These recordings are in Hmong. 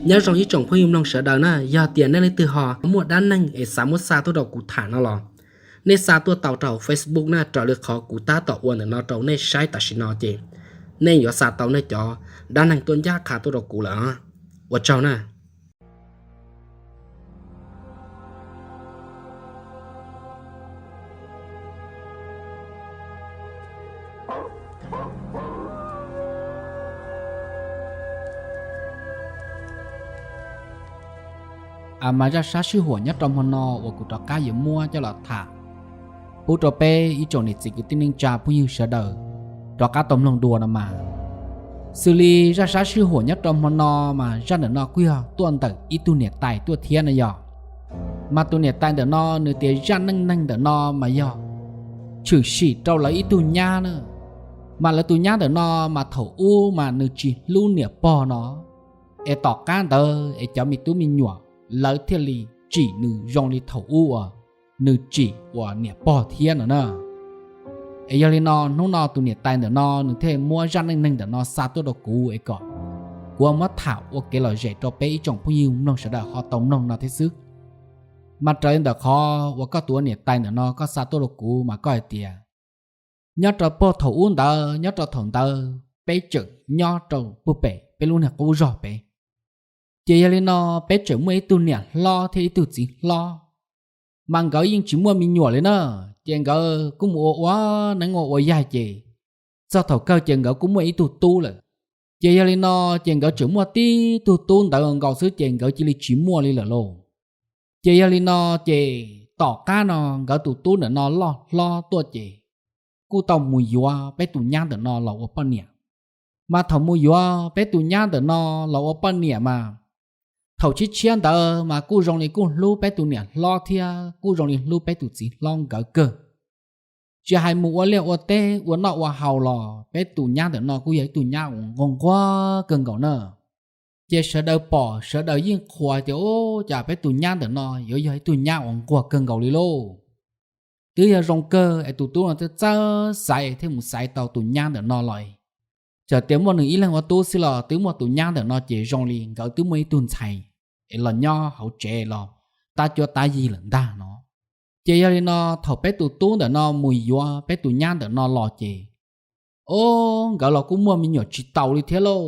Nyob zoo ib tsoom phooj ywg mloog sawv daws na, yog tias nej leej twg ho muaj dab neeg es xav muab xa tuaj rau kuv tham no los, nej xa tuaj tau rau hauv Facebook na, raws li qhov kuv tab tom ua ntawm no rau nej saib tam sim no ces nej yuav xa tau nej cov dab neeg tuaj ncaj qha tuaj rau kuv lawm. Ua tsaug na. Mas zaj sab sij huam nyob rau hmo no uas kuv rov qab yuav muab coj los tham pub rau peb ib tsoom niam txiv kwv tij neej tsa phooj ywg sawv daws rov qab tau mloog dua no mas, xws li zaj sab sij huam nyob rau hmo no mas zaj ntawm no kuj yog tuaj ntawm ib tug niam tais tuaj thiab no yog. Mas tus niam tais ntawm no nws tias zaj neej neeg ntawm no mas yog tshwm sim rau lawv ib tug nyab na. Mas lawv tus nyab ntawm no mas thaum ub mas nws tsis hlub niam pog no, es tom qab ntawd es cov me tub me nyuam lawv thiaj li tsim nws zoo li thaum ub uas nws tsim uas niam pog thiab no na. Es yog li no hnub no tus niam tais ntawm no nws thiaj muab zaj neej neeg ntawm no xa tuaj rau kuv es kom kuv muab tham ua kev lom zem rau peb ib tsoom phooj ywg mloog sawv daws ho tau mloog no thiab xwb. Mas raws li ntawm qhov uas koj tus ua niam tais ntawm no koj xa tuaj rau kuv mas koj hais tias nyob rau puag thaum ub ntawd, nyob rau thaum ntawd peb tseem nyob rau puag pem peb lub niag qub zog pem, ces yog li no peb tseem muaj ib tug niam hlob thiab ib tug txiv hlob, mas nkawd yeej tsis muaj me nyuam li na. Ces nkawd kuj mus ua ua neeb ua ua yaig ces txog thaum kawg ces nkawd kuj muaj ib tug tub lawm. Ces yog li no ces nkawd tseem muaj tib tug tub ntawd nkaus xwb ces nkawd cia li tsis muaj li lawm lauj. Ces yog li no ces tom qab no nkawd tus tub ntawm no loj hlob tuaj ces kuj tau mus yuav peb tus nyab ntawm no los ua poj niam. Mas thaum mus yuav peb tus nyab ntawm no los ua poj niam mas thaum tshiab tshiab ntawd mas kuj zoo li kuj hlub peb tus niam hlob thiab kuj zoo li hlub peb tus txiv hlob nkawd kawg. Tsis hais mus ua liaj ua teb ua noj ua haus los peb tus nyab ntawm no kuj yog ib tug nyab uas nquag nquag kawg nkaus na. Ces sawv daws pom sawv daws yeej qhuas tias ub, cas peb tus nyab ntawm no yuav yog ib tug nyab uas nquag kawg nkaus li lauj. Twb yog zoo kawg es tus tub no twb txawj xaiv thiaj mus xaiv tau tus nyab ntawm no los. Txawm tias muaj nws ib leeg ua tub xwb los twb muaj tus nyab ntawm no ces zoo li nkawd twb muaj ib tug ntxhais es los nyob hauv tsev los tab cuab tab yig lawm ntag no. Ces yog li no thaum peb tus tub ntawm no mus yuav peb tus nyab ntawm no los ces, o, nkawd los kuj muaj me nyuam tsis taus li thiab lauj.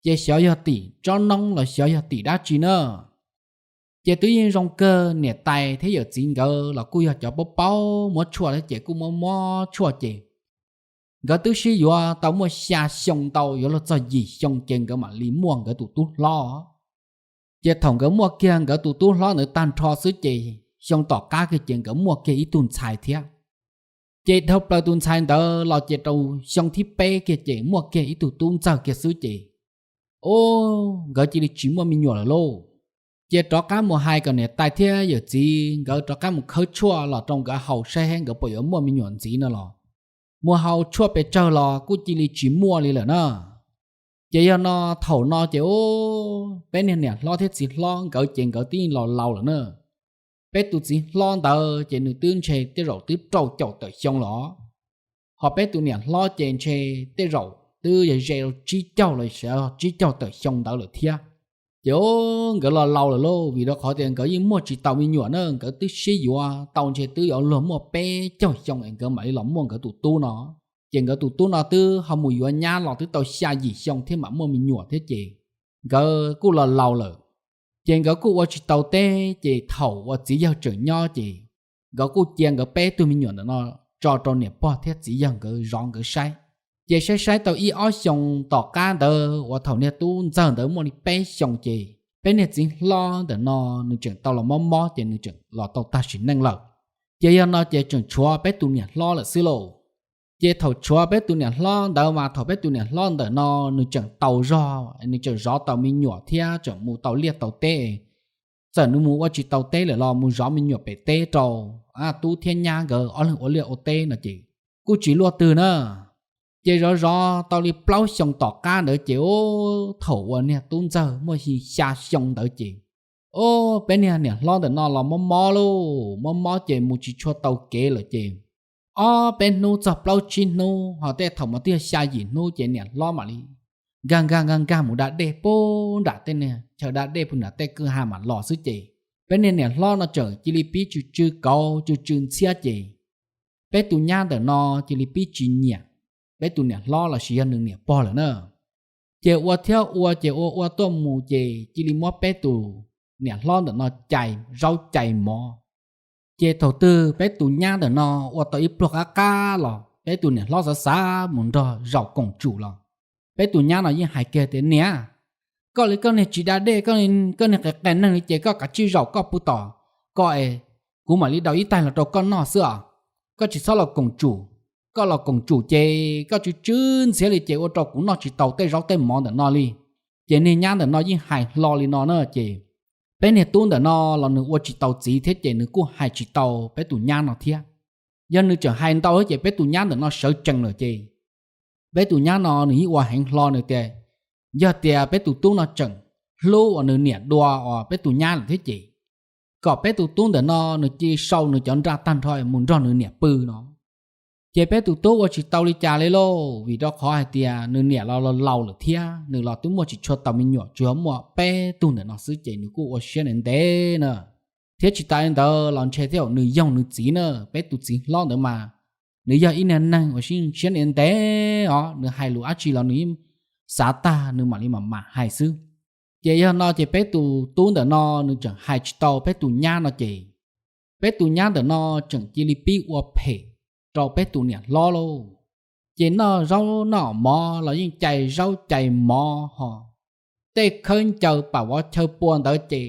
Ces xyov yog tim tsob noob los xyov yog tim dab tsi na. Ces twb yeej zoo kawg niam tais thiab yawm txiv nkawd los kuj yog cov paub paub muab tshuaj thiab ces kuj muab muab tshuaj ces nkawd twb sib yuav tau muaj xya xyoo ntau yuav luag txog yim xyoo ces nkawd mam li muaj nkawd tus tub hlob. Ces thaum nkawd muaj kiag nkawd tus tub hlob ntawd tag nrho xwb ces xyoo tom qab kiag ces nkawd muaj kiag ib tug ntxhais thiab. Ces dhau plaws tus ntxhais ntawd los ces rau xyoo thib peb kiag ces muaj kiag ib tug tub ntxawg kiag xwb ces, o, nkawd cia li tsis muaj me nyuam lawm lauj. Ces rov qab mus hais kom niam tais thiab yawm txiv nkawd rov qab mus khawb tshuaj los rau nkawd haus saib nkawd puas yuav muaj me nyuam ntxiv no los, mus haus tshuaj pes tsawg los kuj cia li tsis muaj li lawm na. Ces yog no thaum no ces, o, peb niag niam hlob thiab txiv hlob nkawd ces nkawd twb yeej los laus lawm na. Peb tus txiv hlob ntawd ces nws twb ntshe tej zaum twb rau caum tawm xyoo los, ho peb tus niam hlob ces ntshe tej zaum twb yog ze tsib caug los xyov tsib caug tawm xyoo ntawd lawm thiab. Ces, o, nkawd los laus lawm lauj, vim rau qhov tias nkawd yeej muaj tsis tau me nyuam na, nkawd twb sib yuav tau ntshe twb yuav luag muaj peb caug xyoo es nkawd mam li los muaj nkawd tus tub no. Ces nkawd tus tub no twb ho mus yuav nyab los twb tau xya yim xyoo thiab mam muaj me nyuam thiab ces nkawd kuj los laus lawm. Ces nkawd kuj ua tsis tau teb ces thaum uas txiv yawg tseem nyob ces nkawd kuj cia nkawd peb tug me nyuam ntawm no tso rau niam pog thiab txiv yawg nkawd zov nkawd saib. Ces saib saib tau ib ob xyoo tom qab ntawd uas thaum niag tub ntxawg ntawd muaj li peb xyoo ces peb niag txiv hlob ntawm no nws tseem tau los mob mob ces nws tseem los tau tag sim neej lawm. Ces yog no ces tseem tshuav peb tus niam hlob lawm xwb lauj. Ces thaum tshuav peb tus niam hlob ntawd mas thaum peb tus niam hlob ntawm no nws tseem tau zog, nws tseem zov tau me nyuam thiab tseem mus tau liaj tau teb. Txawm nws mus ua tsis tau teb lawm los mus zov me nyuam pem teb rau tub thiab nyab nkawd ob leeg ua liaj ua teb no ces kuj tsis luaj twg na. Ces zov zov tau li plaub xyoo tom qab ntawd ces, o, thaum uas niag tub ntxawg muaj xya xyoo ntawd ces, o, peb niag niam hlob ntawm no los mob mob lauj, mob mob ces mus tsis tshua tau kev lawm ces ob peb hnub txog plaub tsib hnub ho tej thaum mas twb yog xya yim hnub ces niam hlob mam li nkag nkag nkag nkag mus da dej puag nram tej niag chaw da dej puag nram tej kwj ha mam los xwb ces peb niag niam hlob no tseem cia li pib tsw tsw kauv tsw tsw ntxhiab ces peb tus nyab ntawm no cia li pib tsis nyiam peb tus niam hlob los sis yog nws niam pog lawm na. Ces ua thiab ua ces ua ua tuaj mus ces cia li muab peb tus niam hlob ntawm no cais zaub cais mov. Ces thaum twg peb tus nyab ntawm no ua tau ib pluag qab qab los peb tus niam hlob xav xav mus nrog zaum koom tsum los peb tus nyab no yeej hais kiag tias, Niam, koj li koj niag tsis da dej, koj niag qias qias neeg li ces koj kav tsij zaum koj puag tom ko es kuv mam li daus ib taig los rau koj noj xwb os. Koj tsis txhob los koom tsum, koj los koom tsum ces koj tsw tsw ntxhiab li ces ua rau kuv noj tsis tau tej zaub tej mov ntawm no li. Ces niag nyab ntawm no yeej hais hlo li no na ces peb niag tub ntawm no los nws ua tsis tau txiv thiab ces nws kuj hais tsis tau peb tus nyab no thiab. Yog nws tseem hais ntau ces peb tus nyab ntawm no sawv tsees lawm ces peb tus nyab no nws yeej ua heev hlo nws tias yog tias peb tus tub no tseem hlub uas nws niam dua uas peb tus nyab lawm thiab ces kom peb tus tub ntawm no nws cia li sau nws cov nra tag nrho mus nrog nws niam pw no. Ces peb tus tub ua tsis tau li cas li lauj, vim rau qhov hais tias nws niam los laus lawm thiab nws los twb muaj tsis tshua tau me nyuam, tsuas yog muaj peb tug ntawm no xwb ces nws kuj ua siab ntev ntev na. Thiab tsis tas li ntawd los ntshe thiab nws yoog nws txiv na, peb tus txiv hlob ntawd mas nws yog ib niag neeg uas siab ntev ntev os, nws hais lus dab tsi los nws yeej xav tag nws mam li mam mam hais xwb. Ces yog no ces peb tus tub ntawm no nws tseem hais tsis tau peb tus nyab no ces peb tus nyab ntawm no tseem cia li pib ua phem rau peb tus niam hlob lauj. Ces noj zaub noj mov los yeej cais zaub cais mov ho tej khawb ncaws pam vov chaw pua ntawd ces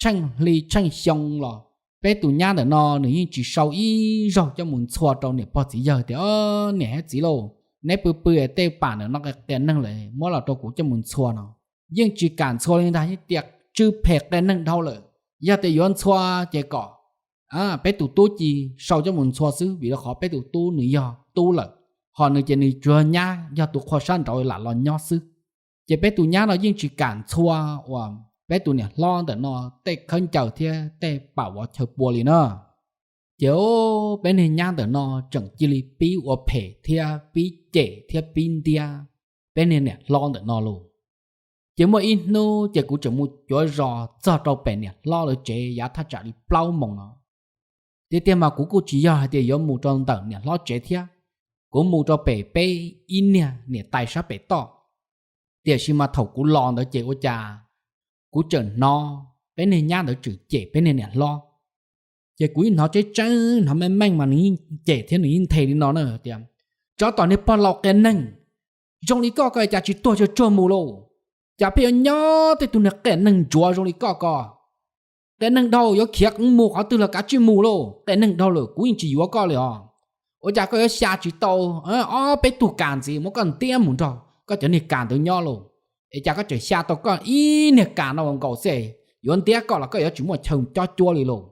tsheej hli tsheej xyoo los peb tus nyab ntawm no nws yeej tsis sau ib zaug coj mus ntxhua rau niam pog txiv yawg tias, Niam thiab txiv lauj, neb pw pw tej pam ntawm no qias qias neeg lawm muab los rau kuv coj mus ntxhua no. Yeej tsis kam ntxhua li ntag, yeej tias tsw phem qias neeg dhau lawm. Yog tias yuav ntxhua ces kom peb tus tub cia li sau coj mus ntxhua xwb, vim rau qhov peb tus tub nws yog tub lawm, ho nws ces nws tsuas nyab yog tus qhua sab nraud lam los nyob xwb. Ces peb tus nyab no yeej tsis kam ntxhua uas peb tus niam hlob ntawm no tej khawb ncaws thiab tej pam vov chaw pua li na. Ces peb niag nyab ntawm no tseem cia li pib ua phem thiab pib cem thiab pib ntiab peb niag niam hlob ntawm no lauj. Ces muaj ib hnub ces kuv tseem mus cuav zos txog rau pem niam hlob lawv tsev yav thaj tsam li plaub moos no. Tiag tiag mas kuv kuj tsis yog hais tias yuav mus rau ntawm niam hlob tsev thiab, kuv mus rau pem peb ib niag niam tais sab pem toj. Tiam sis mas thaum kuv los ntawd ces ua cas kuv tseem hnov peb niag nyab ntawd tseem cem peb niag niam hlob. Ces kuv yeej hnov tseeb tseeb hnov meej meej mas nws yeej cem thiab nws yeej nthe li no na tias, Tsov tom niag pog laus qias neeg, zoo li koj ko cas tsis tuag tsuag tsuag mus lauj? Cas pheej yuav nyob tej tug niag qias neeg ntsuav zoo li koj ko? Qias neeg dhau, yuav khiav qeev mus qhov twg los kav tsij mus lauj, qias neeg dhau lawm kuv yeej tsis yuav koj li os. Ua cas koj yuav xya tsis tau ob peb tug kas ntxiv muab koj ntiab mus nrog koj cov niag kas ntawd nyob lauj? Es cas koj tseem xya tau koj ib niag kas no nkaus xwb, yuav ntiab koj los koj yuav tsis muaj chaw cob cuab li lauj?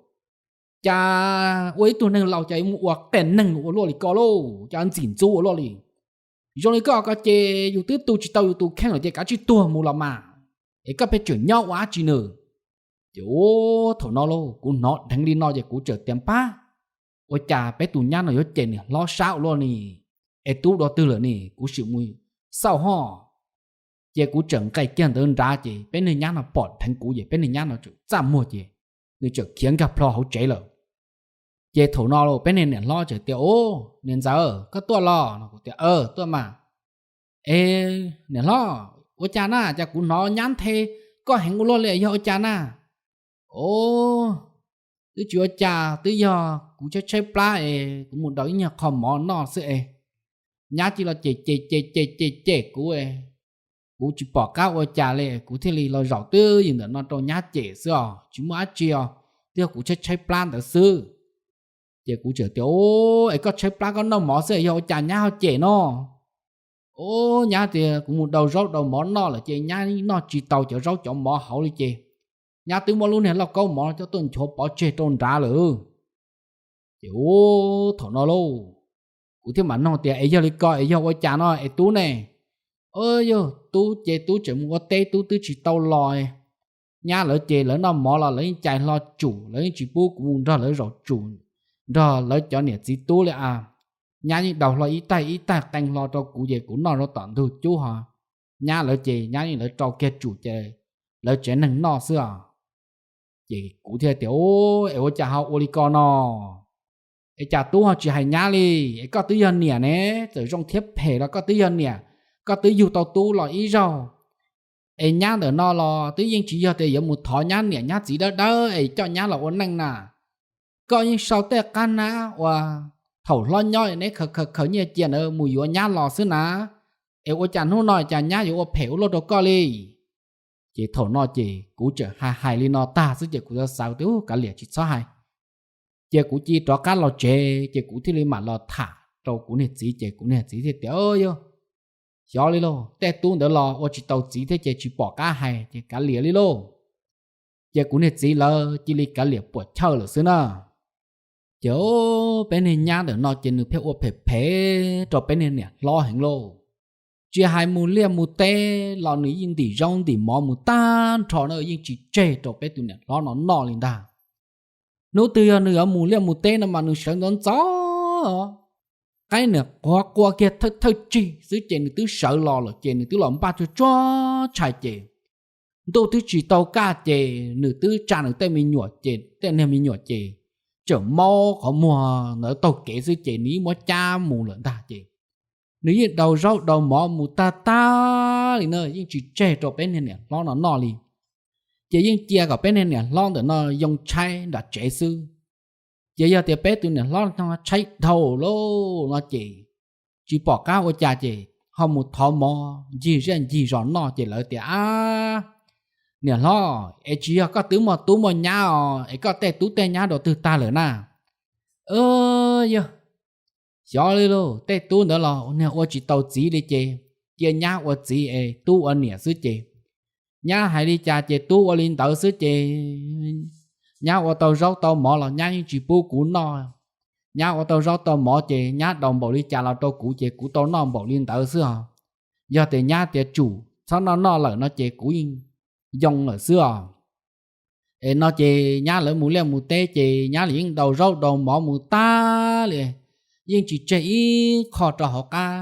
Cas ua ib tug neeg laus cas yuav mus ua qias neeg ua luaj li ko lauj, cas ntxim ntxub ua luaj li? Zoo li koj ko ces yus twb tu tsis tau yus tus kheej lawm ces kav tsij tuag mus los mas, es koj pheej tseem nyob ua dab tsi nws? Ces thaum no lauj kuv hnov dheev li no ces kuv txawm tias, Pab, ua cas peb tus nyab no yuav cem niam hlob sab ua luaj ni? Es tub dua twg lawm ni? Kuv sim mus xauj ho. Ces kuv txawm nqes kiag ntawd nrad ces peb niag nyab no pom dheev kuv ces peb niag nyab no txawm txaj muag ces nws txawm khiav nkag plho hauv tsev lawm. Ces thaum no peb niag niam hlob txawm tias, Ub, niam ntxawm, koj tuaj los? No kuv tias, Tuaj mas. Es niam hlob, ua cas na, cas kuv hnov nyab nthe koj heev ua luaj li, yog ua cas na? Ub, twb tsis ua cas, twb yog kuv tshaib tshaib plab es kuv mus daus ib nyuag qho mov noj xwb es nyab cia li los cem cem cem cem cem cem kuv, kuv tsis pom qab ua cas li, kuv thiaj li los zaum twj ywm ntawm no rau nyab cem xwb os, tsis muaj dab tsi os, twb yog kuv tshaib tshaib plab ntawd xwb. Ces kuv txawm tias, Ub, es koj tshaib plab koj noj mov xwb yog ua cas nyab ho cem no? Ub, nyab tias kuv mus daus zaub daus mov noj lawm ces nyab noj tsis tau cov zaub cov mov hauv li ces nyab twb muab lub niag lauj kaub mov coj tuaj nchuav pov tseg rau nrad lawm. Ces ub, thaum no lauj, kuv thiaj mam nug tias, Es yog li ko es yog ua cas no es tub ne? Yog tub ces tub tseem mus ua teb tub twb tsis tau los. Nyab lawv ces lawv noj mov los lawv yeej cais hlo tsum, lawv yeej tsis pub kuv mus nrog lawv zaum tsum, nrog lawv cov niam txiv tub li a. Nyab yeej daus hlo ib taig ib taig qee hlo rau kuv ces kuv noj rau tom ntug cub ho nyab lawv ces nyab yeej lawv rau kiag tsum ces lawv tsev neeg noj xwb os. Ces kuv thiaj tias, Es ua cas ho ua li ko no? Es cas tub ho tsis hais nyab li? Es koj twb yog niam ne, txawm zoo thiab phem los koj twb yog niam, koj twb yug tau tub los ib zaug. Es nyab ntawm no los twb yeej tsis yog tias yuav mus thov nyab niam nyab txiv dawb dawb es coj nyab los ua neej na. Koj yeej sau tej qab nab uas thaum hlob nyob neb khaws khaws khaws nyiaj cia ntawd mus yuav nyab los xwb na. Es ua cas hnub no cas nyab yuav ua phem ua luaj rau koj li? Ces thaum no ces kuv tseem hais hais li no tag xwb ces kuv xav xav tias, Kav liam tsis txhob hais. Ces kuv cia rov qab los tsev ces kuv thiaj li mam los tham rau kuv niag txiv ces kuv niag txiv thiaj tias, Yog, xyov li lauj, tej tub ntawd los ua tsis tau txiv thiab ces tsis pom qab hais ces kav liam li lauj. Ces kuv niag txiv lawv cia li kav liam puam chawj lawm xwb na. Ces peb niag nyab ntawm no ces nws pheej ua phem phem rau peb niag niam hlob heev lauj. Tsis hais mus liaj mus teb los nws yeej ntim zaub ntim mov mus tag nrho na, yeej tsis tseg rau peb tus niam hlob no noj li ntag. Hnub twg yog nws yuav mus liaj mus teb no mas nws sawv ntxov ntxov, qaib niam qhuav qua kiag thawj thawj tsig xwb ces nws twb sawv los lawm ces nws twb los npaj tsuag tsuag tshais ces ntuj twb tsis tau kaj ces nws twb tsa nws tej me nyuam ces tej niag me nyuam ces tseem maub qhov muag ntawd taug kev xwb ces nws yeej muab cab mus lawm ntag ces nws yeej daus zaub daus mov mus tag tag li na, yeej tsis tseg rau peb niag niam hlob no noj li. Ces yeej cia kom peb niag niam hlob ntawm no yoo tshaib nram tsev xwb. Ces yog tias peb tus niam hlob no tshaib dhau lawm no ces tsis pom qab ua cas ces ho mus thov mov ncig zej ncig zos noj ces lawv tias, Ab, niam hlob, es tsis yog koj twb muaj tub muaj nyab os, es koj tej tub tej nyab rau twg tag lawm na? Yog, xyov li lauj, tej tub ntawd los niag ua tsis tau txiv li ces cia nyab ua txiv es tub ua niam xwb ces nyab hais li cas ces tub ua li ntawd xwb ces nyab ua tau zaub tau mov los nyab yeej tsis pub kuv noj. Nyab ua tau zaub tau mov ces nyab daus npaum li cas los rau kuv ces kuv tau noj npaum li ntawd xwb os. Yog tias nyab tias tsum txhob noj noj lawm no ces kuv yeej yoo lawm xwb os. Es no ces nyab lawv mus liaj mus teb ces nyab lawv yeej daus zaub daus mov mus tag li, yeej tsis tseg ib qho rau hauv qab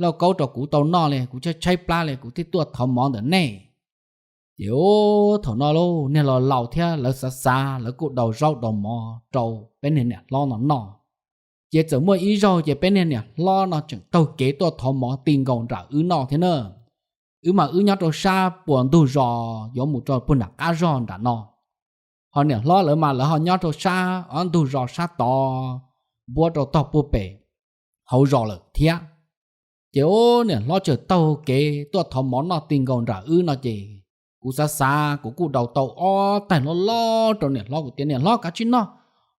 lauj kaub rau kuv tau noj li, kuv tshaib tshaib plab li kuv thiaj tuaj thov mov ntawm nej. Ces thaum no lauj niag los laus thiab lawv xav xav lawv kuj daus zaub daus mov rau peb niag niam hlob no noj. Ces txawm muaj ib zaug ces peb niag niam hlob no tseem taug kev tuaj thov mov ti nkaus nram wb noj thiab na. Wb mas wb nyob rau sab puas ntug zos yuav mus rau puag nram qab zog nram no, ho niam hlob lawv mas lawv ho nyob rau sab ob ntug zos sab tod npuab rau tog puag pem hauv zos lawm thiab. Ces niam hlob tseem taug kev tuaj thov mov noj ti nkaus nram wb no ces kuv xav xav kuv kuj daus tau ob taig loj loj rau niam hlob, kuv tias, Niam hlob, kav tsij noj,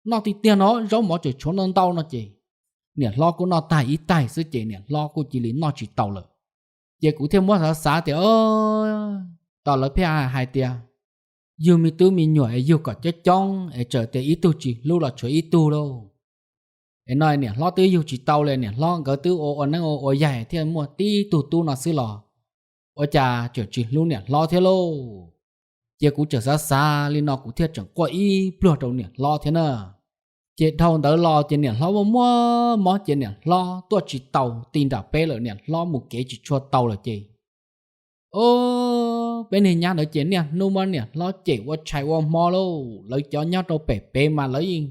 noj tiag tiag no, zaub mov tseem tshuav ntau ntau no ces niam hlob kuj noj tag ib taig xwb ces niam hlob kuj cia li noj tsis tau lawm. Ces kuv thiaj muab xav xav tias, tos lawv pheej hais tias yug me tub me nyuam es yug kom coob coob es txawm tias ib tug tsis hlub los tshuav ib tug lauj. Es no niam hlob twb yug tsis tau li, niam hlob nkawd twb ua ua neeb ua ua yaig thiaj muaj tib tug tub no xwb los ua cas tseem tsis hlub niam hlob thiab lauj. Ces kuv tseem xav xav li no kuv thiaj tseem quaj ib pluag rau niam hlob thiab na. Ces dhau ntawd los ces niam hlob muaj muaj mob ces niam hlob tuaj tsis tau ti nram peb lawm, niam hlob mus kev tsis tshua tau lawm ces o, peb niag nyab ntawd ces niaj hnub muab niam hlob cem ua tshais ua hmo lauj. Lawv cov nyob rau pem pem mas lawv yeej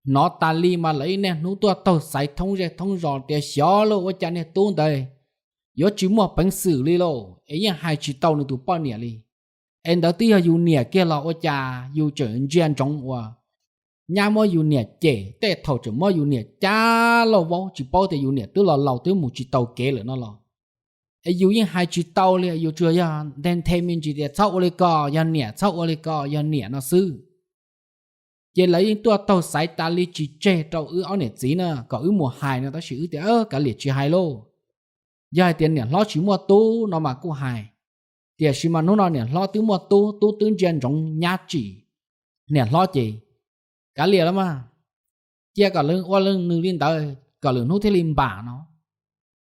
hnov tas li mas lawv yeej niaj hnub tuaj taug xaiv thoob zej thoob zos tias xyov lauj ua cas niag tub ntawd yuav tsis muaj peev xwm li lauj, es yeej hais tsis tau nws tus poj niam li. Es ntawd twb yog yus niam kiag los ua cas yus tseem ntsia ntsoov uas nyab muab yus niam cem, tej thaum tseem muab yus niam cab lauj vaub, tsis paub tias yus niam twb los laus twb mus tsis tau kev lawm no los. Es yus yeej hais tsis tau li, yus tsuas yog nthe nthe me ntsis tias txhob ua li ko, yog niam txhob ua li ko, yog niam no xwb. Ces lawv yeej tuaj taug xaiv tas li tsis tseg rau wb ob niam txiv na kom wb mus hais no tab sis wb tias kav liam tsis hais lauj. Yog hais tias niam hlob tsis muaj tub no mas kuj hais, tiam sis mas hnub no niam hlob twb muaj tub, tub twb ntsia ntsoov nyab tsim niam hlob ces kav liam los mas, cia kom lawv ua nws li ntawd kom lwm hnub thiaj li npam no.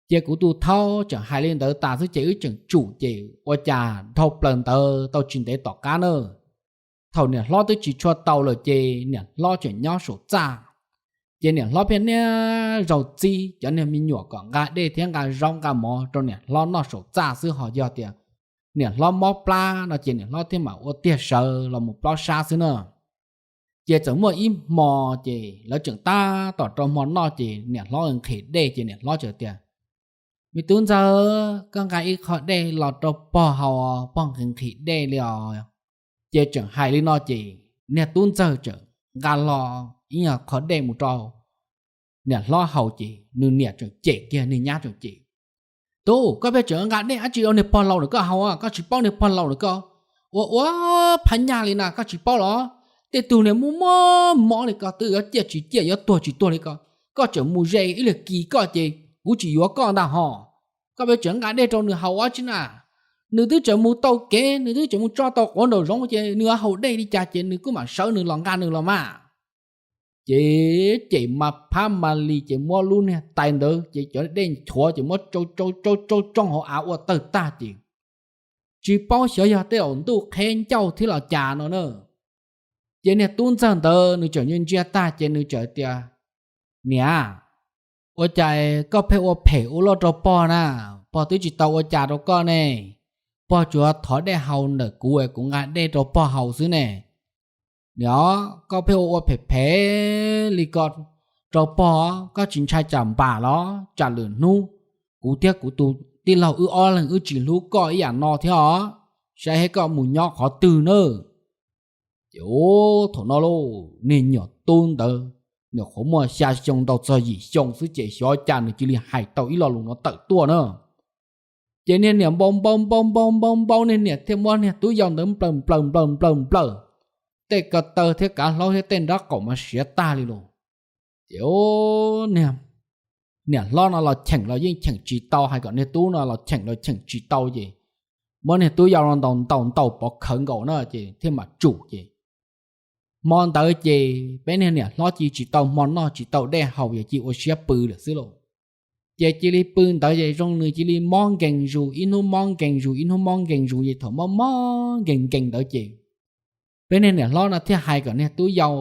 Ces kuv tus thaub tseem hais li ntawd tas xwb ces wb tseem tsum ces ua cas dhau plaws ntawd tau tsis ntev tom qab na, thaum niam hlob twb tsis tshua tau lawm ces niam hlob tseem nyob saum txaj, Ces niam hlob pheej niaj zaus txib cov niag me nyuam kom nqa dej thiab nqa zaub nqa mov rau niam hlob noj saum txaj xwb, ho yog tias niam hlob mob plab no ces niam hlob thiaj mam ua tiag sawv los mus plob sab xwb na. Ces txawm muaj ib hmo ces lawv tseem tab tom rau hmo noj ces niam hlob nqhis dej ces niam hlob txawm tias, Me tub ntxawg, koj nqa ib qho dej los rau pog haus, pog nqhis nqhis dej li os. Ces tseem hais li no ces niag tub ntxawg tseem nqa los ib nyuag qho dej mus rau niam hlob haus ces nws niam tseem cem kiag, niag nyab tseem cem, Tub, koj pheej tseem nqa dej dab tsi rau niag pog laus ntawm koj haus, koj tsis paub niag pog laus ntawm koj ua ua phab nyaj li na, koj tsis paub los? Tej tug niag muaj muaj mob li koj twb yuav ciaj tsis ciaj, yuav tuag tsis tuag li koj, koj tseem mus ze ib lig kis koj ces kuv tsis yuav koj ntag hos. Koj pheej tseem nqa dej rau nws haus dab tsi na? Nws twb tseem mus tau kev, nws twb tseem mus tso tau quav nraum zoov ces nws haus dej li cas ces nws kuj mam sawv nws los nqa nws los mas. Ces cem mas phab mas li ces muab lub niag tais ntawd ces cov dej nchuav ces muab tsau tsau tsau tsau tsoo hauv av ua tawg tag ces tsis paub xyov yog tej zaum ntuj qheb ncauj thiab los cas no na. Ces niag tub ntxawg ntawd nws tseem ntsia ntsia tag ces nws txawm tias, Niam, ua cas koj pheej ua phem ua luaj rau pog na? Pog twb tsis tau ua cas rau koj ne, pog tsuas thov dej haus ntawm kuv, kuv nqa dej rau pog haus xwb ne. Niam, koj pheej ua ua phem phem li ko rau pog, koj tsis ntshai tsam npam los tsam lwm hnub kuv thiab kuv tus tij laug wb ob leeg wb tsis hlub koj ib yam no thiab os, saib thiab koj mus nyob qhov twg na. Ces thaum no lauj, niag nyuam tub ntawd nws qhuav muaj xya xyoo ntau txog yim xyoo xwb ces xyov cas nws cia li hais tau ib lo lus no tawm tuaj na. Ces niag niam npau npau npau npau npau npau, niag niam thiaj muab niag tub yau ntawd nplawm nplawm nplawm nplawm nplawm, tej ko taw thiab kav hlaub thiab tej nrab qaum mas siav tag li lauj. Ces niam hlob no los cheem los yeej cheem tsis tau, hais kom niag tub no los cheem los cheem tsis tau ces muab niag tub yau no ntaus ntaus ntaus pov khawv nkaus na ces thiaj mam tsum ces hmo ntawd ces peb niag niam hlob cia tsis tau hmo noj tsis tau dej haus, yog cia ua siab pw lawm xwb lauj. Ces cia li pw ntawd ces zoo nws cia li mob nkees zus, ib hnub mob nkees zus ib hnub mob nkees zus ces thaum mob mob nkees nkees ntawd ces peb niag niam hlob no thiaj hais kom niag tub yau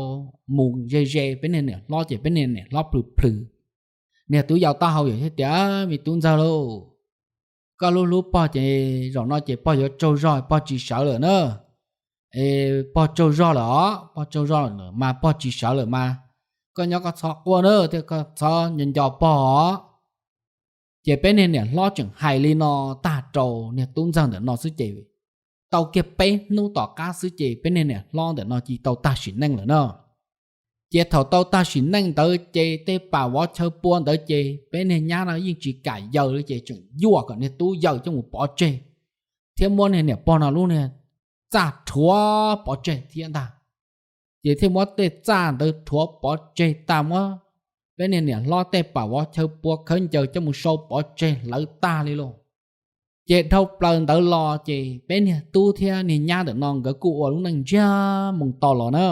mus ze ze peb niag niam hlob ces peb niag niam hlob plhws plhws niag tub yau taub hau yawm thiab tias, Me tub ntxawg lauj, koj hlub hlub pog ces zaum no ces pog yuav tsaug zog pog tsis sawv lawm na. Pog tsaug zog lawm os, pog tsaug zog lawm mas pog tsis sawv lawm mas koj nyob koj txhob quaj na thiab koj txhob nco nco pog os. Ces peb niag niam hlob tseem hais li no tag rau niag tub ntxawg ntawm no xwb ces tau kiag peb hnub tom qab xwb ces peb niag niam hlob ntawm no cia tau tag sim neej lawm na. Ces thaum tau tag sim neej ntawd ces tej pam vov chaw pua ntawd ces peb niag nyab no yeej tsis kam yaws li ces tseem yuam kom niag tub yau coj mus pov tseg thiab muab niag niam pog no lub niag txaj rhuav pov tseg thiab ntag. Ces thiaj muab tej txaj ntawd rhuav pov tseg tag, muab peb niag niam hlob tej pam vov chaw pua khaub ncaws coj mus sau pov tseg hlawv tag li lauj. Ces dhau plaws ntawd los ces peb niag tub thiab niag nyab ntawm no nkawd kuj ua lub neej ntsiag moo to los na.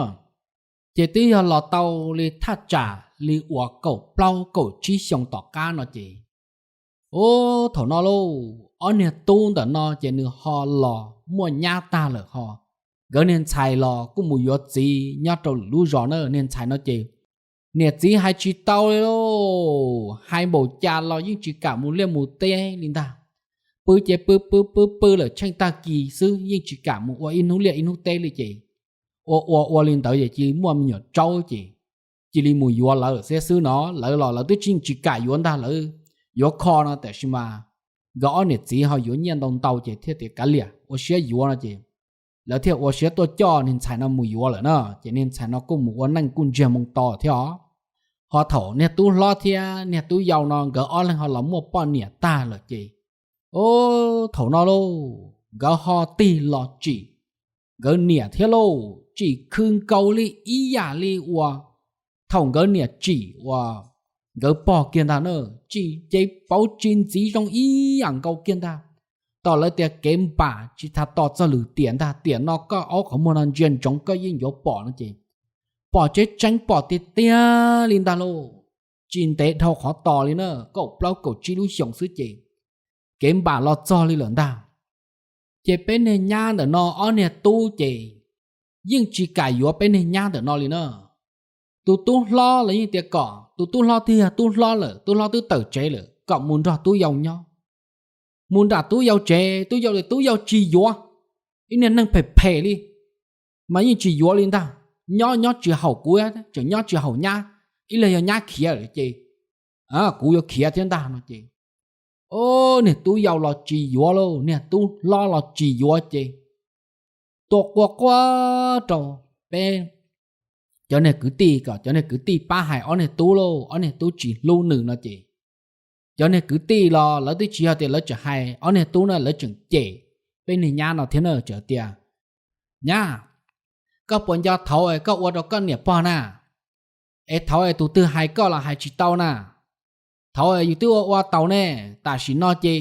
Ces twb yog los tau li thaj tsam li uas kaum plaub kaum tsib xyoo tom qab no ces, ub, thaum no lauj, ob niag tub ntawm no ces nws ho los muaj nyab tag lawm ho. Nkawd niag ntxhais los kuj mus yuav txiv nyob rau lwm lub zos na. Niag ntxhais no ces niam txiv hais tsis tau li lauj, hais npaum cas los yeej tsis kam mus liaj mus teb li ntag. Pw ces pw pw pw pw lawm tsheej tag kis xwb yeej tsis kam mus ua ib hnub liaj ib hnub teb li ces ua ua ua li ntawd ces cia li muaj me nyuam tsaub ces cia li mus yuav lawv lawm xwb no. Lawv los lawv twb tsis, tsis kam yuav ntag, lawv yuav kho no, tab sis mas nkawd ob niam txiv ho yuav nyiaj ntau ntau ces thiaj tias kav liam ua siab yuav no ces lawv thiaj ua siab tuaj coj niag ntxhais no mus yuav lawm na. Ces niag ntxhais no kuj mus ua neej kuj ntsiag moo to thiab os. Ho thaum niag tub hlob thiab niag tub yau no nkawd ob leeg ho los muaj poj niam tag lawm ces, ub, thaum no lauj, nkawd ho tig los tsim nkawd niam thiab lauj, tsim khw nkaus li ib yam li uas thaum nkawd niam tsim uas nkawd pog kiag ntag na. Tsim ces pauv tsis ntxiv zoo ib yam nkaus kiag ntag. Tom lawv tias kev npam tsis tas tos txog lwm tiam ntag, tiam no koj aub qhov muag no ntsia ntsoov koj yeej yuav pom no ces pom tseeb tseeb pom tiag tiag li ntag lauj. Tsis ntev dhau qhov tos li na, kaum plaub kaum tsib lub xyoos xwb ces kev npam los txog li lawm ntag. Ces peb niag nyab ntawm no ob niag tub ces yeej tsis kam yuav peb niag nyab ntawm no li na. Tus tub hlob los yeej tias kom tus tub hlob twb yog tub hlob lawm, tub hlob twb tawm tsev lawm, kom mus nrog tub yau nyob. Mus nram tub yau tsev, tub yau li tub yau tsis yuav. Ib niag neeg phem phem li mas yeej tsis yuav li ntag. Nyob nyob tsis haum kuv, tseem nyob tsis haum nyab, ib leeg yog nyab khiav lawm ces kuv yuav khiav thiab ntag no ces, o, niag tub yau los tsis yuav lauj, niag tub hlob los tsis yuav ces tuaj quaj quaj rau peb cov niag kwv tij, kom cov niag kwv tij pab hais ob niag tub lauj, ob niag tub tsis hlub nws no ces cov niag kwv tij los lawv twb tsis yog tias lawv tseem hais ob niag tub na, lawv tseem cem peb niag nyab no thiab na, tseem tias, Nyab, koj puas nco thaud koj ua rau koj niam pog na? Es thaud es tus twg hais koj los hais tsis tau na. Thaud yus twb ua ua tau ne, tam sim no ces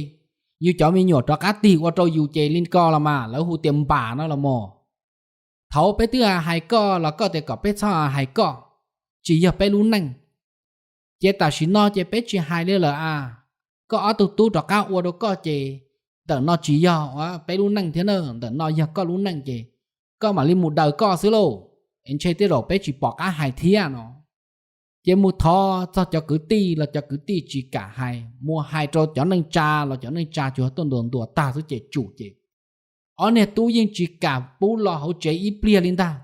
yus cov me nyuam rov qab tig ua rau yus ces li ko los mas lawv hu tias npam no los mas. Thaud peb twb hais koj los koj tias kom peb txhob hais koj, tsis yog peb lub neej. Ces tam sim no ces peb tsis hais li lawm a. Koj ob tug tub rov qab ua rau koj ces ntawm no tsis yog peb lub neej thiab na, ntawm no yog koj lub neej ces koj mam li mus daws koj xwb lauj, es ntshe tej zaum peb tsis pom qab hais thiab no. Ces mus thov txog cov kwv tij los cov kwv tij tsis kam hais, mus hais rau cov neej tsa los cov neej tsa tsuas tuaj ntuas ntuas tag xwb ces tsum ces ob niag tub yeej tsis kam pub los hauv tsev ib pliag li ntag.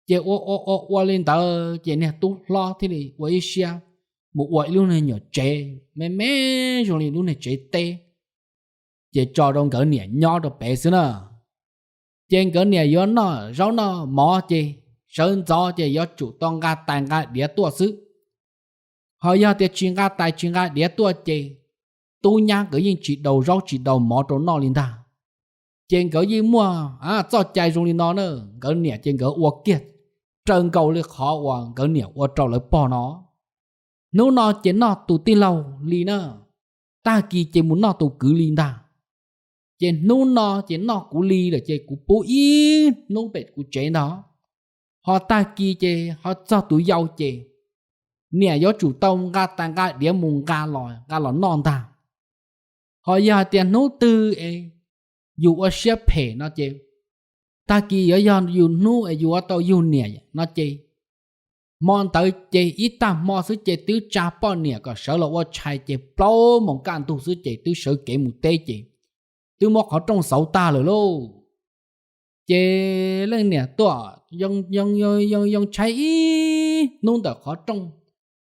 Ces ua ua ua ua li ntawd ces niag tub hlob thiaj li ua ib siab mus ua ib lub niag nyuam tsev me me zoo li lub niag tsev teb, ces tso rau nkawd niam nyob rau pem xwb na. Ces nkawd niam yuav noj zaub noj mov ces sawv ntxov ces yuav tsum tau nqa tais nqa diav tuaj xwb. Ho yog tias tsis nqa tais tsis nqa diav tuaj ces tub nyab nkawd yeej tsis daus zaub tsis daus mov rau noj li ntag. Ces nkawd yeej muaj txoj cai zoo li no na, nkawd niam ces nkawd ua kiag raws nkaus li qhov uas nkawd niam ua rau lawv pog no. Hnub no ces noj tus tij laug li na, tag kis ces mus noj tus kwv li ntag. Ces hnub no ces noj kuv li lawm ces kuv pub ib hnub pem kuv tsev ntag. Ho tag kis ces ho txog tus yau ces niam yuav tsum tau nqa tais nqa diav mus nqa los nqa los noj ntag. Ho yog hais tias hnub twg es yus ua siab phem no ces tag kis yuav yog yus hnub es yus ua tau yug niam no ces hmo ntawd ces ib tag hmo xwb ces twb tsa poj niam kom sawv los ua tshais ces plaub moos kaj ntug xwb ces twb sawv kev mus teb ces twb muab qhov rooj xauv tag lawm lauj. Ces leej niam tuaj yoo yoo tshaib ib hnub ntawm qhov rooj,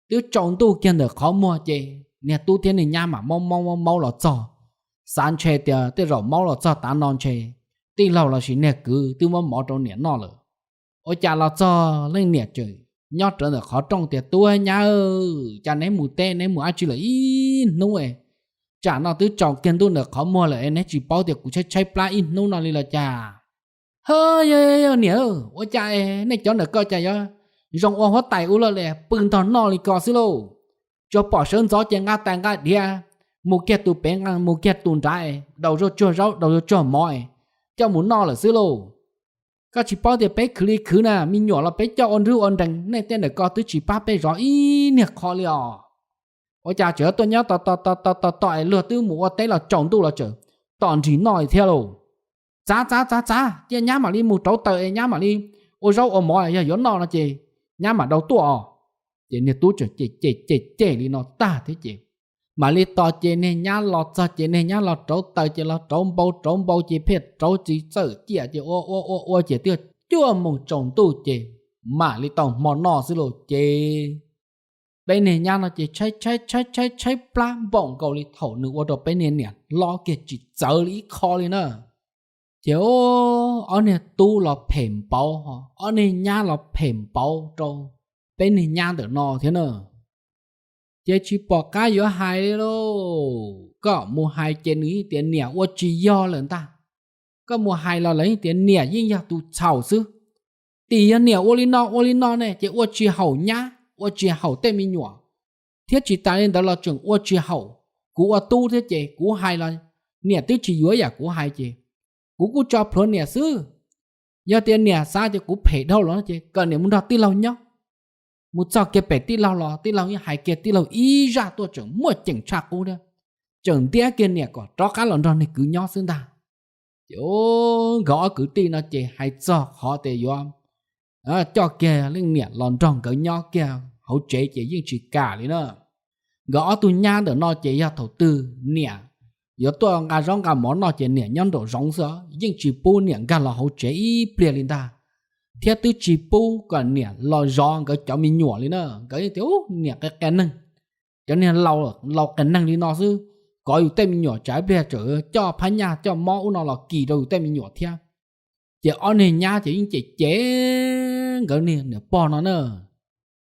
twb tsaus ntuj kiag ntawm qhov muag ces niag tub thiab niag nyab mam maub maub maub maub los txog. Xav ntshe tias tej zaum maub los txog tav no ntshe tij laug lossis niag kwv twb muab mov rau niam noj lawm. Ua cas los txog leej niam tseem nyob rawv ntawm qhov rooj tias, Tub nyab, cas neb mus teb neb mus dab tsi lawm ib hnub es? Tsam no twb tsaus kiag ntuj ntawm qhov muag lawm es neb tsis paub tias kuv tshaib tshaib plab ib hnub no li los cas? Ho, yog yog niam, ua cas nej cov ntawm ko cas yuav zoo ua huab tais ua luaj li, pw ntog noj li ko xwb lauj? Tsuas pom sawv ntxov ces nqa tais nqa diav mus kiag tus pem mus kiag tus nrad, daus zuj tsuag zaub daus zuj tsuag mov coj mus noj lawm xwb lauj. Koj tsis paub tias peb khwv li khwv na, me nyuam los peb coj ua nrub ua nrees, nej tej ntawm ko twb tsis pab peb zov ib niag qho li os. Ua cas tseem tuaj nyob tos tos tos tos tos es luag twb mus ua teb los tsaus ntuj los tseem tom nrig noj li thiab lauj? Txav txav txav txav, cia nyab mam li mus rauv taws es nyab mam li ua zaub ua mov, yog yuav noj no ces nyab mam daus tuaj os. Ces niag tub tseem cem cem cem cem li no tag thiab ces mam li tos ces niag nyab los txog ces niag nyab los rauv taws ces los rauv npau rauv npau ces pheej rauv txiv txawm ciaj ces ua ua ua ua ces twb cuaj moos tsaus ntuj ces mam li tau hmo noj xwb lauj. Ces peb niag nyab no ces tshaib tshaib tshaib tshaib tshaib plab npaum nkaus li thaum nws ua rau peb niag niam hlob kiag tsis txawv li ib qho li na. Ces ob niag tub los phem npaud, ob niag nyab los phem npaud rau peb niag nyab ntawm no thiab na. Ces tsis pom qab yuav hais li lauj. Koj mus hais ces nws yeej tias niam ua tsis yog lawm ntag. Koj mus hais los lawv yeej tias niam yeej yog tus txhaum xwb. Tim yog niam ua li no ua li no ne ces ua tsis haum nyab ua tsis haum tej me nyuam, thiab tsis tas li ntawd los tseem ua tsis haum kuv ua tub thiab ces kuv hais los niam twb tsis yuav yam kuv hais ces kuv kuj tso plhuav niam xwb. Yog tias niam xav tias kuv phem dhau los no ces kom niam mus nrog tij laug nyob. Mus txog kiag pem tij laug los tij laug yeej hais kiag tij laug ib zaj tuaj tseem muaj ceem tshaj qub thiab, tseem ntiab kiag niam kom rov qab los nrog niag kwv nyob xwb ntag. Ces nkawd ob kwv tij no ces hais txog qhov tias yuav coj kiag leej niam los nrog nkawd nyob kiag hauv tsev ces yeej tsis kam li na. Nkawd ob tug nyab ntawm no ces yog thaum twg niam yuav tuaj nqa zaub nqa mov noj ces niam nyob nraum zoov xwb, yeej tsis pub niam nkag los hauv tsev ib pliag li ntag, thiab twb tsis pub kom niam los zov nkawd cov me nyuam li na. Nkawd yeej tias, Ub, niam qias qias neeg, cov niag laus qias neeg li no xwb, kov yus tej me nyuam tsam ib pliag tseem coj phab nyaj coj mob ub no los kis rau yus tej me nyuam thiab. Ces ob niag nyab ces yeej cem cem nkawd niag niam pog no na.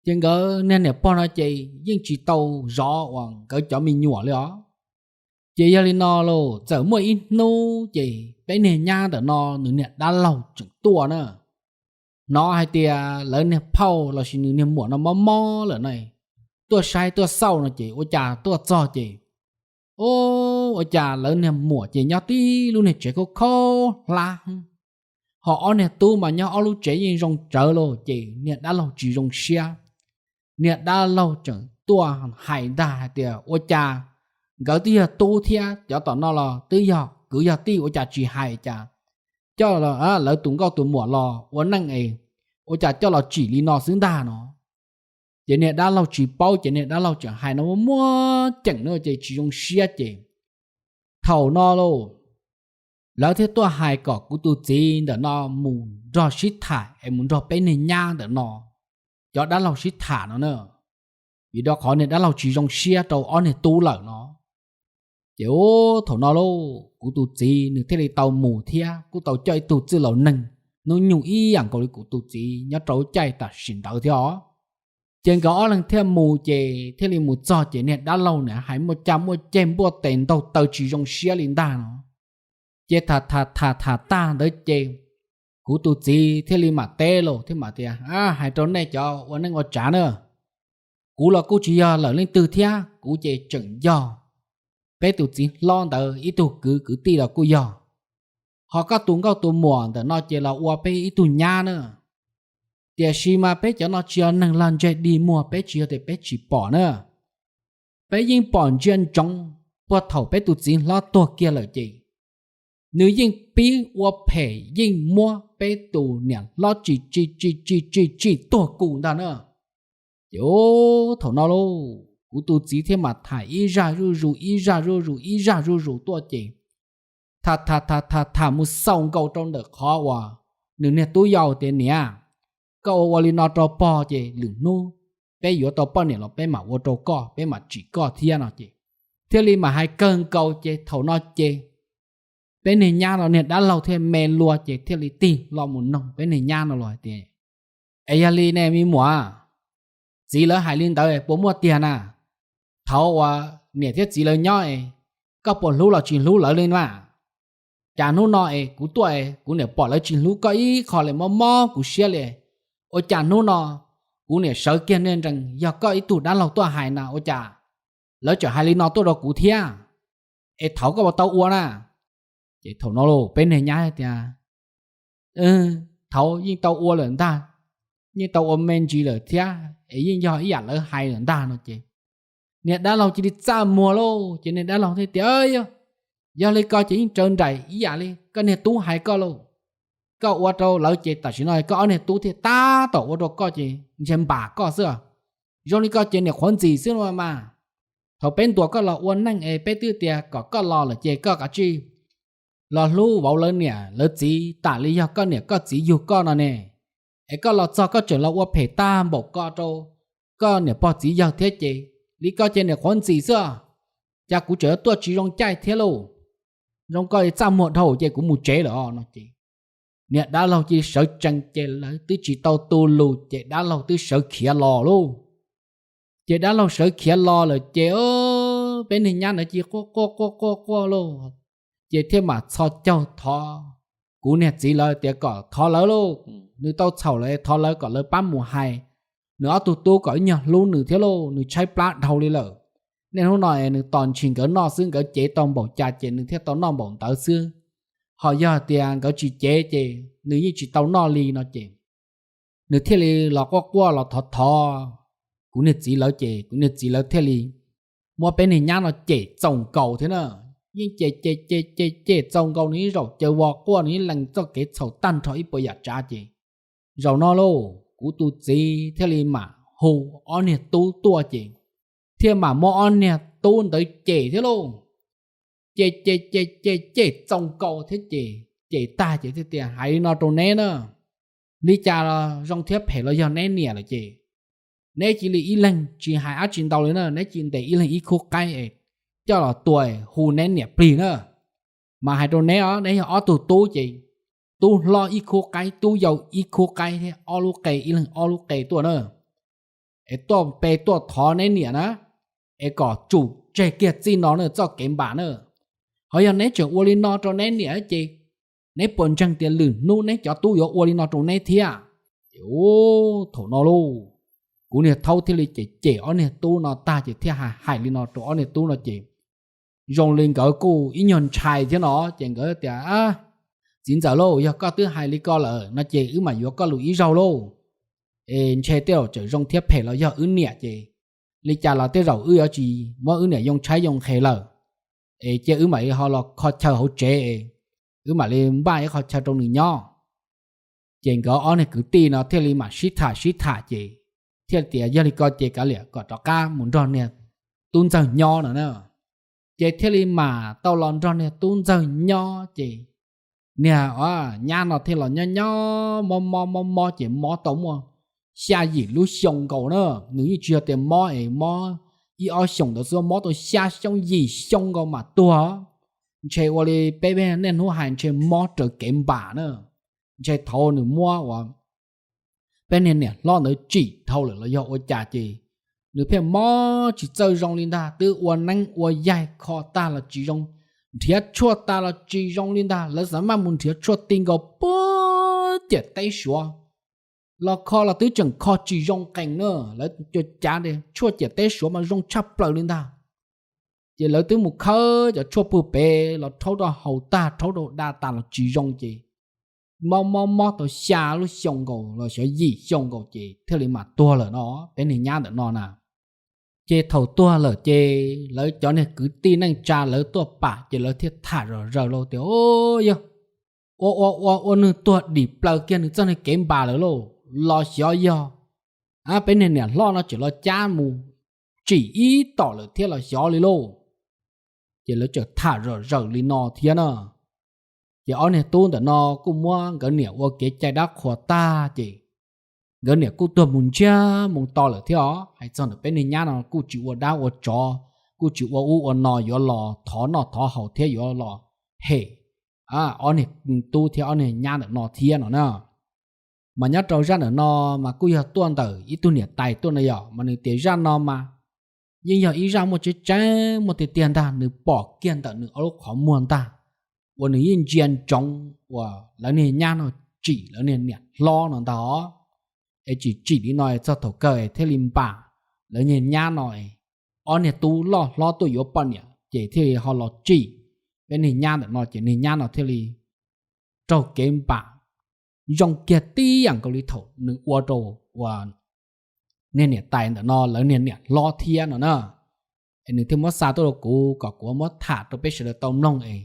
Ces nkawd niag niam pog no ces yeej tsis tau zov uas nkawd cov me nyuam li os. Ces yog li no lauj, txawm muaj ib hnub ces peb niag nyab ntawm no nws niag dab laug tseem tuaj na. Hnov hais tias lawv niag phauj lossis nws niag muam no mob mob lawm na, tuaj saib tuaj xauj no ces ua cas tuaj txog ces, ub, ua cas lawv niag muam ces nyob tib lub niag tsev khaub khaub hlab, ho ob niag tub mas nyob ob lub tsev yeej zoo tsawv lauj. Ces niag dab laug tsis zoo siab, niag dab laug tseem tuaj hais ntag hais tias, Ua cas nkawd twb yog tub thiab, cov tom no los twb yog kwv yog tij, ua cas tsis hais cas coj lawv tus nkauj tus muam los ua neej es ua cas coj los tsim li no xwb ntag no. Ces niag dab laug tsis paub ces niag dab laug tseem hais no muaj muaj ceem na ces tsis zoo siab ces thaum no lauj, lawv thiaj tuaj hais kom kuv tus txiv ntawm no mus nrog sib tham es mus nrog peb niag nyab ntawm no cov dab laug sib tham no na, vim rau qhov niag dab laug tsis zoo siab rau ob niag tub lawm no. Ces ub, thaum no lauj, kuv tus txiv nws thiaj li tau mus thiab kuj tau coj ib tug txwj laus neeg hnub nyoog ib yam nkaus li kuv tus txiv nyob rau lub caij tam sim ntawd thiab os. Ces nkawd ob leeg thiaj mus ces thiaj li mus txog ces niag dab laug nws hais muaj caj muaj ceg npuaj tes ntaug taw tsis zoo siab li ntag no. Ces tham tham tham tham tag ntawd ces kuv tus txiv thiaj li mam teb lauj, thiaj mam tias, Hais rau nej cov ua neej ua tsav na, kuv los kuj tsis yog lawm leej twg thiab, kuv ces tseem yog peb tus txiv hlob ntawd ib tug kwv, kwv tij los kuj yog. Ho koj tus nkauj tus muam ntawm no ces los ua peb ib tug nyab na. Tiam sis mas peb cov no tsis yog neeg lag ntseg dig muag, peb tsis yog tias peb tsis pom na. Peb yeej pom ntsia ntsoov puag thaum peb tus txiv hlob tuag kiag lawm ces nws yeej pib ua phem, yeej muab peb tus niam hlob tsim tsim tsim tsim tsim tsim tuag kuj ntag na. Ces thaum no lauj, kuv tus txiv thiaj mam tham ib zaj zuj zus ib zaj zuj zus ib zaj zuj zus tuaj ces tham tham tham tham tham mus xaus nkaus rau ntawm qhov uas nws niag tub yau tias, Niam, koj ua ua li no rau pog ces lwm hnub peb yuav tau poj niam los peb mam ua rau koj, peb mam tsim koj thiab no ces thiaj li mam hais kawg nkaus ces thaum no ces peb niag nyab no niag dab laug thiaj me lua ces thiaj li tig hlo mus noog peb niag nyab no los hais tias, Es yog li ne me muam, txiv lawv hais li ntawd puas muaj tiag na? Thaum uas niam thiab txiv lawv nyob es koj puas hlub los tsis hlub lawv li na? Cas hnub no es kuv tuaj es kuv niam pom lawv tsis hlub koj ib qho li, mob mob kuv siab li. Ua cas hnub no kuv niam sawv kiag niag nrees yog koj ib tug dab laug tuaj hais na, ua cas lawv tseem hais li no tuaj rau kuv thiab? Es thaum koj puas tau ua na? Ces thaum no los peb niag nyab tias, Thaum yeej tau ua lawm ntag, yeej tau ua me ntsis lawm thiab es yeej yog ib yam lawv hais lawm ntag no ces niag dab laug cia li txaj muag lauj. Ces niag dab laug thiaj tias, Yog li ko ces yeej raws nraim ib yam li koj niag tub hais koj lauj. Koj ua rau lawv ces tam sim no koj ob niag tub thiaj tab tom ua rau koj ces ntshe npam koj xwb. Zoo li ko ces niam qhuav ntxim xwb no mas. Thaum peb ntuas koj los ua neej es peb twb tias kom koj los lawm ces koj kav tsij los hlub vauv lawv niam lawv txiv tam li yog koj niam koj txiv yug koj no ne. Es koj los txog koj tseem los ua phem tag npaum ko rau koj niam pog txiv yawg thiab ces li ko ces niam qhuav ntxim xwb. Cas kuv tseem yuav tuaj tsis zoo caij thiab lauj. Zoo ko txaj muag dhau ces kuv mus tsev lawm no ces niag dab laug cia li sawv tsees ces lawv twb tsis tau tu lus ces dab laug twb sawv khiav los lauj. Ces dab laug sawv khiav los lawm ces peb niag nyab ntawd cia li quaj quaj quaj quaj quaj lauj. Ces thiaj mam txhos caug thov kuv niag txiv lawv tias kom thov lawv lauj, nws tau txhaum lawm, thov lawv kom lawv pab mus hais nws ob tug tub kom ib nyuag hlub nws thiab lauj, nws tshaib plab dhau li lawm. Niaj hnub no es nws tos ntshis nkawd noj xwb, nkawd cev tau npaum cas ces nws thiaj tau noj npaum ntawd xwb. Ho yog tias nkawd tsis cev ces nws yeej tsis tau noj li no ces nws thiaj li los quaj quaj los thov thov kuv niag txiv lawv ces kuv niag txiv lawv thiaj li muab peb niag nyab no cem txaus nkaus thiab na. Yeej cem cem cem cem cem txaus nkaus, nws ib zaum caws vos quaj, nws ib leeg txoj kev txhaum tag nrho ib puas yam tsav ces Zaum no lauj, kuv tus txiv thiaj li mam hu ob niag tub tuaj ces thiaj mam muab ob niag tub ntawd cem thiab lauj. Ces ces ces ces cem txaus nkaus thiab ces cem tag ces thiaj tias, Hais li no rau neb na, li cas los zoo thiab phem los yog neb niam lawm ces neb cia li ib leeg tsis hais dab tsi ntau li na, neb cia li ntes ib leeg ib khub qaib es coj los tua es hu neb niam plig na. Mas hais rau neb os, neb yog ob tug tub ces tub hlob ib khub qaib, tub yau ib khub qaib thiab ob lub qe, ib leeg ob lub qe tuaj na, es tuaj pe tuaj thov neb niam na, es kom tsum tseg kiag txij no na txoj kev npam na. Ho yog neb tseem ua li no rau neb niam ces neb puas ntseeg tias lwm hnub neb cov tub yuav ua li no rau neb thiab? Ces ub, thaum no lauj, kuv niag thaub thiaj li cem cem ob niag tub no tag ces thiaj hais hais li no rau ob niag tub no ces zoo li nkawd kuj ib nyuag ntshai thiab no ces nkawd tias, Txiv ntxawm lauj, yog koj twb hais li ko lawm no ces wb mam yuav koj lus ib zaug lauj. Es ntshe tej zaum tseem zoo thiab phem los yog wb niam ces li cas los tej zaum wb yuav tsis muab wb niam yoo tshaib yoo nqhis lawm, es cia wb mam li ho los kho chaw hauv tsev, wb mam li npaj ib qho chaw rau nws nyob. Ces nkawd ob niag kwv tij no thiaj li mam sib tham sib tham ces thiaj tias, Yog li ko ces kav liam kom rov qab mus nrog niag tub ntxawg nyob no na. Ces thiaj li mam tau los nrog niag tub ntxawg nyob ces niag nyab no thiaj los nyob nyob mob mob mob mob ces mob tau muaj xya yim lub xyoo nkaus na. Nws yeej tsis yog tias mob es mob ib ob xyoos ntawd xwb, mob tau xya xyoo yim xyoo nkaus mam tuag. Ntshe ua li peb niaj hnub hais ntshe mob raws kev npam na. Ntshe thaum nws muab uas peb niag niam hlob ntawd tsim dhau lawm los yog ua cas ces nws pheej mob tsis txawj zoo li ntag, twb ua neeb ua yaig kho tag los tsis zoo, nrhiav tshuaj tas los tsis zoo li ntag. Lawv xav maj mus nrhiav tshuaj ti nkaus puag ciam teb Suav los kho los twb tseem kho tsis zoo qees na. Lawv cua cav tias tshuaj ciam teb Suav mas zoo tshaj plaws li ntag. Ces lawv twb mus khawb cov tshuaj puag pem los rhaub rau haus tag rhaub rau da tas los tsis zoo ces mob mob mob tau xya lub xyoo nkaus los xyov yim xyoo nkaus ces thiaj li mam tuag lawm no, peb niag nyab ntawm no na. Ces thaum tuag lawm ces lawv cov niag kwv tij neej tsa lawv tuaj pam ces lawv thiaj tham zom zaws lauj tias, Yog ua ua ua ua nws tuag dim plaws kiag nws txoj niag kev npam lawm lauj, los xyov yog peb niag niam hlob no tseem los cab mus tsim ib tom lawm thiab los xyov li lauj. Ces lawv txawm tham zom zaws li no thiab na. Ces ob niag tub ntawm no kuj muab nkawd niam ua kev cai dab qhuas tag ces nkawd niam kuj tuag mus ntsiag mus to lawm thiab os. Hais txog ntawm peb niag nyab no kuj tsis ua dab ua tsov, kuj tsis ua ub ua no yuav los thov noj thov haus thiab yuav los hem ob niag tub thiab ob niag nyab ntawm no thiab no na. Mas nyob rau zaj ntawm no mas kuj yog tuaj ntawm ib tug niam tais tuaj no yom, mas nws tias zaj no mas yeej yog ib zaj muaj tseeb tseeb muaj tiag tiag ntag, nws pom kiag ntawm nws ob lub qhov muag ntag, uas nws yeej ntsia ntsoov uas lawv niag nyab no tsim lawv niag niam hlob no ntag os. Es tsis tsim li no txog thaum kawg thiaj li npam lawv niag nyab no, ob niag tub loj hlob tuaj yuav poj niam ces thiaj li ho los tsim peb niag nyab ntawm no ces niag nyab no thiaj li raug kev npam zoo kiag tib yam nkaus li thaum nws ua rau uas niag niam tais ntawm no lawv niag niam hlob thiab no na. Es nws thiaj muab xa tuaj rau kuv kom kuv muab tham rau peb sawv daws tau mloog es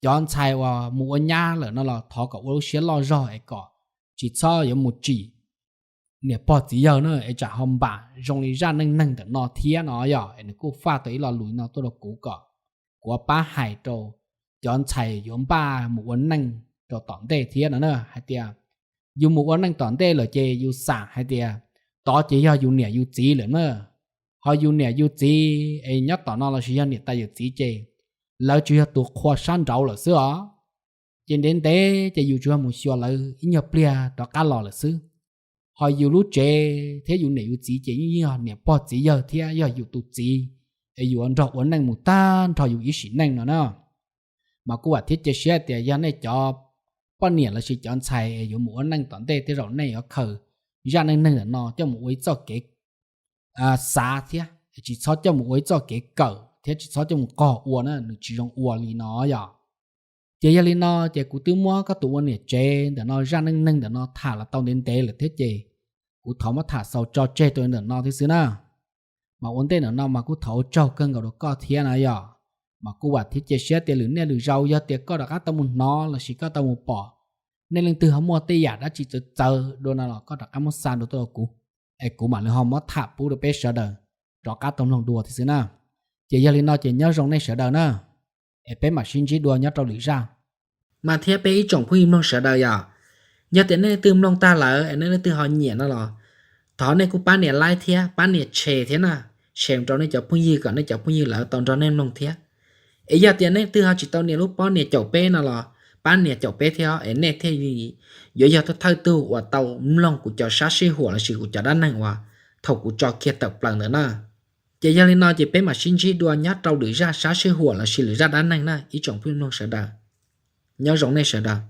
cov ntxhais uas mus ua nyab lawm no los thov kom ua lub siab loj zog es kom tsis txhob yuav mus tsim niam pog txiv yawg na, es tsam ho npam zoo li zaj neej neeg ntawm no thiab no yom. Es nws kuj faj tau ib lo lus no tuaj rau kuv kom kuv pab hais rau cov ntxhais yuav npaj mus ua neej rau tom ntej thiab no na, hais tias yus mus ua neej tom ntej lawm ces yus xam hais tias tod ces yog yus niam yus txiv lawm na. Ho yus niam yus txiv es nyob tom no lossis yog niam tais yawm txiv ces lawv tsuas yog tus qhua sab nraud lawm xwb os. Ces ntev ntev ces yus tsuas yog mus xyuas lawv ib nyuag pliag rov qab los lawm xwb. Ho yus lub tsev thiab yus niam yus txiv ces yeej yog niam pog txiv yawg thiab yog yus tus txiv, es yus yuav nrog ua neej mus tag nrho yus ib sim neej no na. Mas kuj vam thiab cia siab tias yog nej cov poj niam lossis cov ntxhais es yuav mus ua neej tom ntej tej zaum nej yuav khaws zaj neej neeg ntawm no coj mus ua ib txoj kev xav thiab tsis txhob coj mus ua ib txoj kev kawm thiab tsis txhob coj mus qog ua na, nws tsis zoo ua li no yom. Ces yog li no ces kuv twb muab koj tus ua niam tsev ntawm no zaj neej neeg ntawm no tham los tau ntev ntev lawm thiab ces kuv thov muab tham xaus tso tseg rau ntawm no thiab xwb na. Mas ua ntej ntawm no mas kuj thov ua tsaug kawg nkaus rau koj thiab na yom. Mas kuj vam thiab cia siab tias lwm niaj lwm zaus yog tias koj rov qab tau mus hnov lossis koj tau mus pom nej leej twg ho muaj tej yam dab tsi txawv txawv dua no los koj rov qab muab xa dua tuaj rau kuv, es kuv mam li ho muab tham pub rau peb sawv daws rov qab tau mloog dua thiab xwb na. Ces yog li no ces nyob zoo nej sawv daws na, es peb mam sib ntsib dua nyob rau lwm zaj. Mas thiab peb ib tsoom phooj ywg mloog sawv daws yom, yog tias nej leej twg mloog tag lawm es nej leej twg ho nyiam no los thov nej kuj pab nias like thiab pab nias share thiab na, share rau nej cov phooj ywg kom nej cov phooj ywg lawv tau nrog nej mloog thiab. Es yog tias nej leej twg ho tsis tau nias lub pob nias caum peb no los pab nias caum peb thiab es nej thiaj li yuav yog thawj thawj tug uas tau mloog kuv cov sab sij huam lossis kuv cov dab neeg uas thaum kuv tso kiag tawm plaws ntawd na. Ces yog li no ces peb mam sib ntsib dua nyob rau lwm zaj sab sij huam lossis lwm zaj dab neeg na ib tsoom phooj ywg mloog sawv daws. Nyob zoo nej sawv daws.